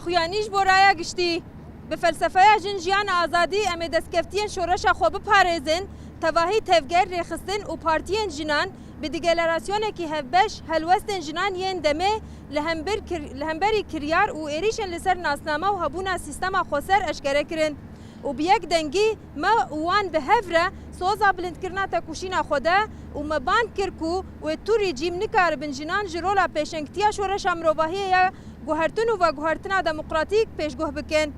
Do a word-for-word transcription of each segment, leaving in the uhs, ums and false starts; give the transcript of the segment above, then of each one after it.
Xuyanî ji bo raya giştî. Bi felsefeya Jin, Jiyan, Azadî em ê destkeftiyên şoreşa xwe biparêzin, tevahî tevger, rêxistin û partiyên jinan bi deklarasyonekî hevbeş helwestên jinan yên demê li hember kir-, li hemberî kiryar û êrîşên li ser nasname û hebûna sîstema xweser eşkere kirin û bi yek dengî me û wan bi hev re soza bilindkirina tekoşîna xwe de û me bang kir ku wê tu rejîm nikaribin jinan ji rola pêşengtiya şoreşa mirovahiyê ya guhertin û veguhertina demokratîk pêşguh bikin.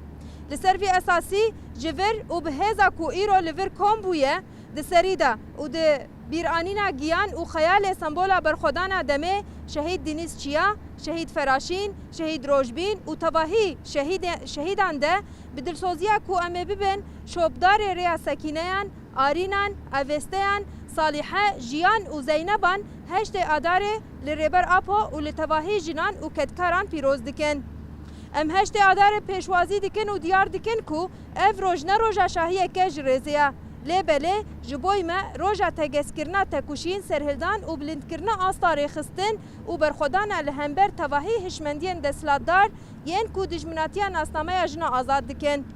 Li ser vî esasî ji vir û bi hêza ku îro li vir kom bûye, di serî de û di bîranîna giyan û xeyalê sembola berxwedana demê Şehîd Dînîz Çiya, Şehîd Feraşîn, Şehîd Rojbîn û tevahî şehîdê-, şehîdan de bi dilsoziya ku em ê bibin şopdarê rêya Sekîneyan, Arînan, Avêsteyan, Salîhe, Jiyan û Zeyneban heştê Adarê li Rêber Apo û li tevahî jinan û kedkaran pîroz dikin. Em heştê Adarê pêşwazî dikin û diyar dikin ku ev roj ne roja şahiyeke ji rêzê ye. Lê belê ji boy me roja tegezkirina tekoşîn, serhildan û bilindkirina asta rêxistin û berxwedana li hember tevahî hişmendiyên desthilatdar yên ku dijminatiya nasnameya jina azad dikin.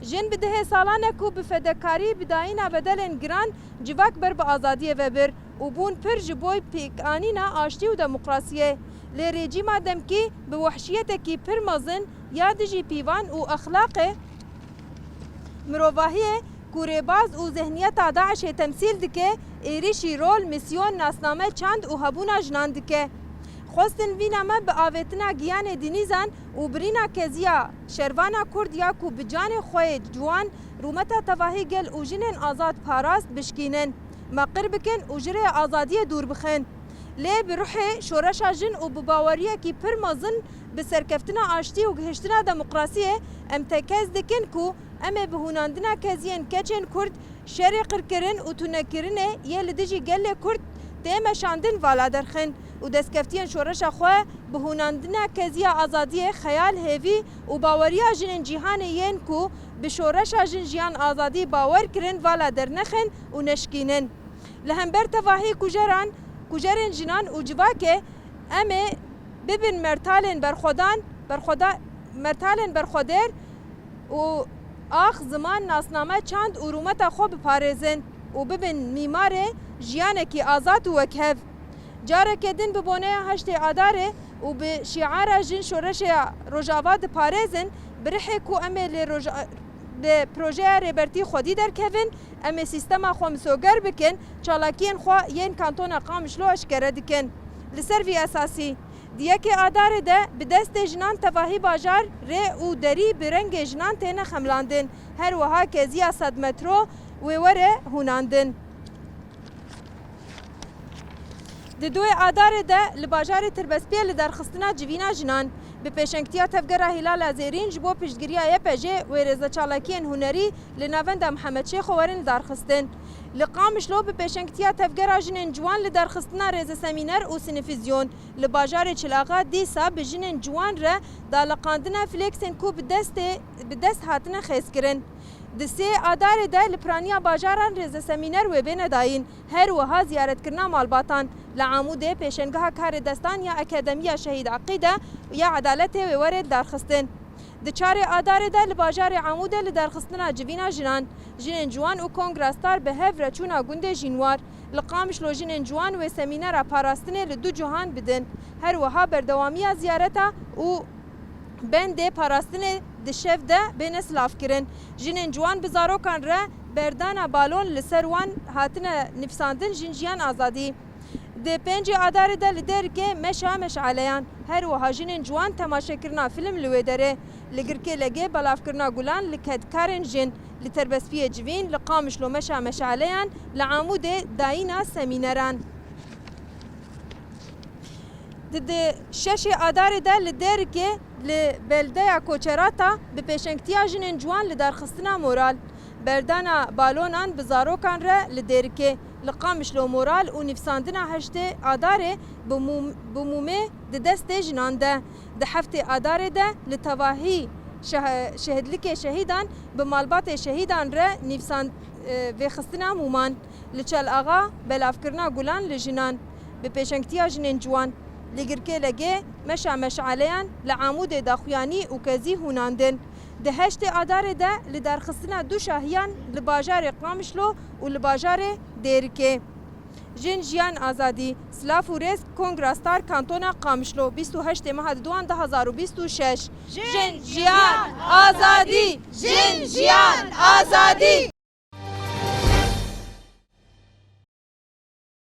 Jin bi dehê salan e ku bi fedekarî, bi dayîna bedelên giran civak ber bi azadiyê ve bir û bûn pir ji bo pêkanîna aştî û demokrasiyê. Lê rejîma demkî bi wehşiyetekî pir mezin ya dijî pîvan û exlaqê mirovahiyê ku rêbaz û zihniyeta DAIŞê temsîl dike, êrîşî rol, misyon, nasname, çand û hebûna jinan dike. Xwestin vîna me bi avêtina giyanê Dînîzan û birîna keziya şervana Kurd ya ku bi canê xwe yê ciwan rûmeta tevahî gel û jinên azad parast, bişkînin. Me qir bikin û ji rêya azadiyê dûr bixin. Lê bi ruhê şoreşa jin û bi baweriyekî pir mezin bi serkeftina aştî û gihiştina demokrasiyê em tekez dikin ku em ê bi hûnandina keziyên keçên Kurd şerê qirkirin û tunekirinê yê li dijî gelê Kurd tê meşandin vala derxin û destkeftiyên şoreşa xwe bi hûnandina keziya azadiyê, xeyal, hêvî û baweriya jinên cîhanê yên ku bi şoreşa Jin, Jiyan, Azadî bawer kirin vala dernexin û neşkînin. Li hember tevahî kujeran, kujerên jinan û civakê em ê bibin mertalên berxwedan, berxweda-, mertalên berxwedêr û ax, ziman, nasname, çand û rûmeta xwe biparêzin û bibin mîmarê jiyanekî azad û wekhev. Careke din bi boneya heştê Adarê û bi şiara Jin şoreşê ya Rojava diparêzin, bi rihê ku em ê li Roja-, li projeya Rêbertî xwedî derkevin, em ê sîstema xwe misoger bikin, çalakiyên xwe yên Kantona Qamişlo eşkere dikin. Li ser vî esasî, di yekê Adarê de bi destê jinan tevahî bajar, rê û derî bi rengê jinan têne xemlandin. Her wiha keziya sed metro wê were hûnandin. Di duyê Adarê de li bajarê Tirbespiyê lidarxistina civîna jinan bi pêşengtiya Tevgera Hîlala Zêrîn ji bo piştgiriya Y P J wê rêzeçalakiyên hunerî li Navenda Mihemed Şêxo werin lidarxistin. Li Qamişlo bi pêşengtiya Tevgera Jinên Ciwan lidarxistina rêzesemîner û sinîfîzyon. Li bajarê Çil Axa dîsa bi jinên ciwan re daleqandina flêksên ku bi destê, bi dest hatine xêzkirin. Di sê Adarê de li piraniya bajaran rêzesemîner wê bêne dayîn. Her wiha ziyaretkirina malbatan. Li Amûdê pêşengeha karê destan ya Akademiya Şehîd Eqîde ya Edaletê wê were darxistin. Di çarê Adarê de li bajarê Amûdê lidarxistina civîna jinan, jinên ciwan û kongrastar bi hev re çûna gundê Jînwar. Li Qamişlo jinên ciwan wê semînera parastinê li du cihan bidin. Her wiha berdewamiya ziyareta û bendê parastinê di şev de bêne silavkirin. Jinên ciwan bi zarokan re berdana balon li ser wan hatine nivîsandin Jin, Jiyan, Azadî. Di pêncê Adarê de li Dêrikê meşa meşaleyan, her wiha jinên ciwan temaşekirina fîlm li wê derê, li Girkê Legê belavkirina gulan li kedkarên jin, li Terbespiyê Civîn, li Qamişlo meşa meşaleyan, li Amûdê dayîna semîneran. Di, di şeşê Adarê de li Dêrikê li beldeya Koçerata bi pêşengtiya jinên ciwan lidarxistina moral, berdana balonan bi zarokan re li Dêrikê, li Qamişlo moral û nivîsandina heştê Adarê bi mûm-, bi mûmê di destê jinan de. Di heftê Adarê de li tevahî şeh-, şehidlikê şehîdan bi malbatê şehîdan re nivîsand-, e, vêxistina mûman. Li Çel Axa belavkirina gulan li jinan bi pêşengtiya jinên ciwan. Li Girkêlegê meşa meşaleyan li Amûdê daxuyanî û kezî hûnandin. Di heştê Adarê de li derxistina du şahiyan li bajarê Qamişlo û li bajarê Dêrikê. Jin, Jiyan, Azadî. Silav û rêz, Kongra Star Kantona Qamişlo, bîst û heştê meha diduan du hazar û bîst û şeş. Jin, Jiyan, Azadî! Jin, Jiyan, Azadî!